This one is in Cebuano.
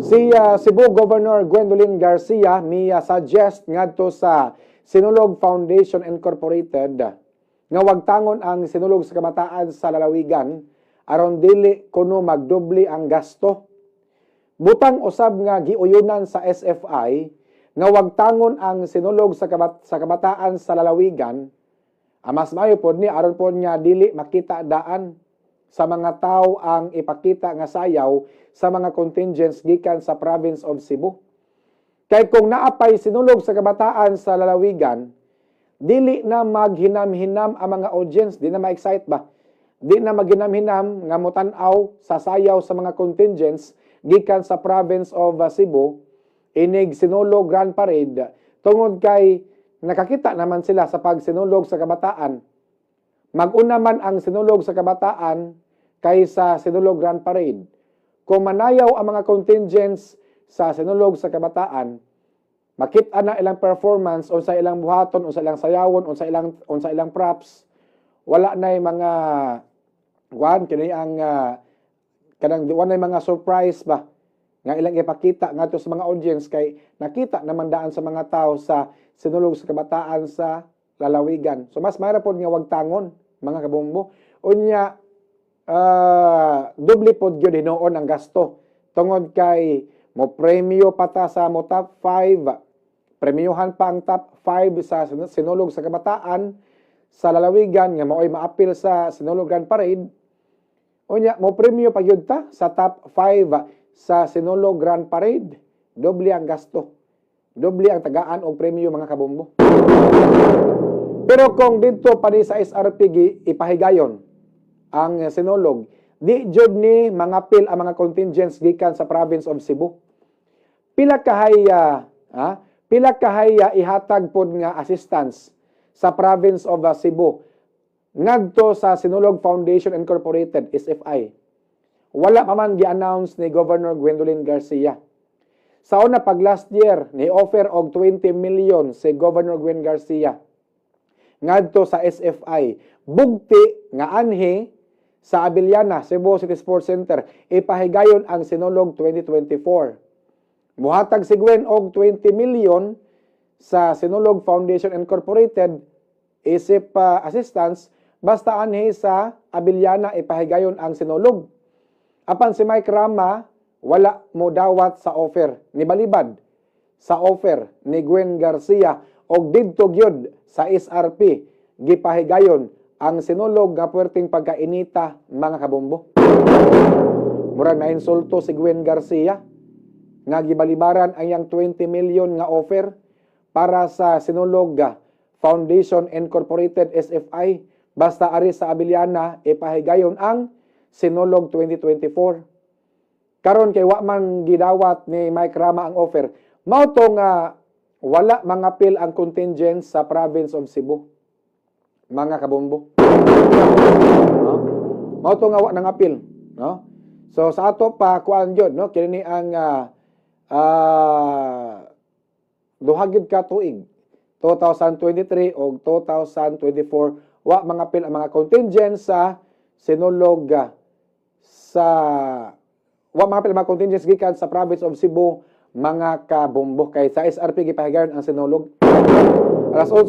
Si Cebu Governor Gwendolyn Garcia mi suggest ngadto sa Sinulog Foundation Incorporated nga wagtangon ang Sinulog sa Kabataan sa lalawigan aron dili kuno magdoble ang gasto. Butang usab nga giuyunan sa SFI nga wagtangon ang Sinulog sa Kabataan sa lalawigan, mas maayo pod ni aron pod nga dili makita daan sa mga tao ang ipakita nga sayaw sa mga contingents gikan sa province of Cebu. Kay kung naapay Sinulog sa Kabataan sa lalawigan, dili na maghinam-hinam ang mga audience, di na ma-excite ba? Di na maghinam-hinam nga motan-aw sa sayaw sa mga contingents gikan sa province of Cebu inig Sinulog Grand Parade tungod kay nakakita naman sila sa pagsinulog sa kabataan. Mag-una man ang Sinulog sa Kabataan kaysa Sinulog Grand Parade. Kung manayaw ang mga contingents sa Sinulog sa Kabataan, makita na ilang performance, unsa ilang buhaton, unsa ilang sayawon, unsa ilang props, wala na mga kuan kini ang kanang wala na mga surprise ba nga ilang ipakita ngadto sa mga audience kay nakita naman daan sa mga tao sa Sinulog sa Kabataan sa lalawigan. So mas maayo pod nga wagtangon, mga kabombo. Unya doble pod gyud hinuon ang gasto tungod kay mo premyo pa ta sa mo top 5, premyohan pa ang top 5 sa Sinulog sa Kabataan sa lalawigan nga maoy maapil sa Sinulog Grand Parade. Unya mo premyo pa gyud ta sa top 5 sa Sinulog Grand Parade. Doble ang gasto, doble ang tagaan og premyo, mga kabombo. Pero kung didto pa ni sa SRP ipahigayon ang Sinulog, di jud ni mangapil ang mga contingents gikan sa province of Cebu. Pila kahay ihatag pod nga assistance sa province of Cebu ngadto sa Sinulog Foundation Incorporated, SFI? Wala pa man gi-announce ni Governor Gwendolyn Garcia. Sa una pag last year, ni offer og 20 million si Governor Gwen Garcia ngadto sa SFI. Bugti nga anhi sa Abellana, Cebu City Sports Center, ipahigayon ang Sinulog 2024. Muhatag si Gwen og 20 million sa Sinulog Foundation Incorporated isip assistance basta anhi sa Abellana ipahigayon ang Sinulog. Apan si Mike Rama wala mo dawat sa offer ni balibad sa offer ni Gwen Garcia og didto gyud sa SRP gipahigayon ang Sinulog nga puwerteng pagkainita, mga kabombo. Murag nainsulto si Gwen Garcia nga gibalibaran ang iyang 20 million nga offer para sa Sinulog Foundation Incorporated, SFI, basta ari sa Abellana ipahigayon ang Sinulog 2024. Karon kay wa man gidawat ni Mike Rama ang offer, mao to nga wala mangapil ang contingent sa province of Cebu, mga kabombo. No? Mao to nga wa nangapil, no? So sa ato pa kuan gyud, no, kini ang duha gyud ka tuig, 2023 og 2024, wa mangapil ang mga contingent sa Sinulog sa wa mangapil ang mga contingents gikan sa province of Cebu, mga kabombo, kay sa SRP gipahigayon ang Sinulog. Alas 11.